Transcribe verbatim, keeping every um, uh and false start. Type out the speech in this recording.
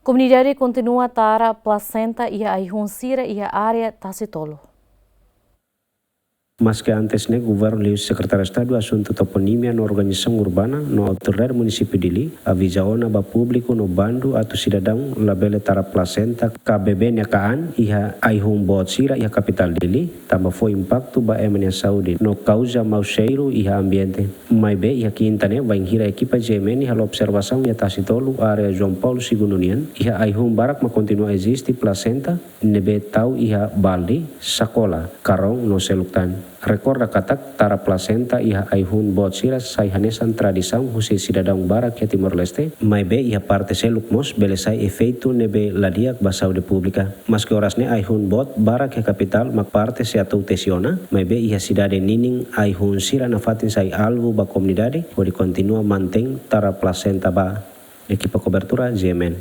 Komunidade kontinua tara plasenta iha ai-hun sira iha área Tasi Tolu. Maske antes ne'e, governu liuhusi Sekretáriu Estadu Asuntu Toponímia no Organizasaun Urbana no Autoridade Munisípiu Dili aviza ona ba públiku no bandu atu sidadaun labele tara plasenta ka bebé nia ka'an iha ai-hun boot sira iha kapitál Dili, tanba fó impaktu ba ema nia saúde no kauza mau xeiru iha ambiente. Maibé iha kinta ne'e, bainhira ekipa G M N halo observasaun iha Tasi Tolu, área João Paulo Segundo nian, iha ai-hun barak mak kontinua eziste plasenta ne'ebé tau iha balde, sakola, karón no seluk tan. Rekorda katak tara plasenta iha ai-hun boot sira sai hanesan tradisaun husi sidadaun barak iha Timor-Leste, maibé iha parte seluk mós bele sai efeitu ne'ebé la di'ak ba saúde públika. Maske oras ne'e ai-hun boot barak iha kapitál mak parte sei atu tesi ona, maibé iha sidade ninin ai-hun sira nafatin sai alvu ba komunidade hodi kontinua mantein tara plasenta ba. Ekipa kobertura G M N.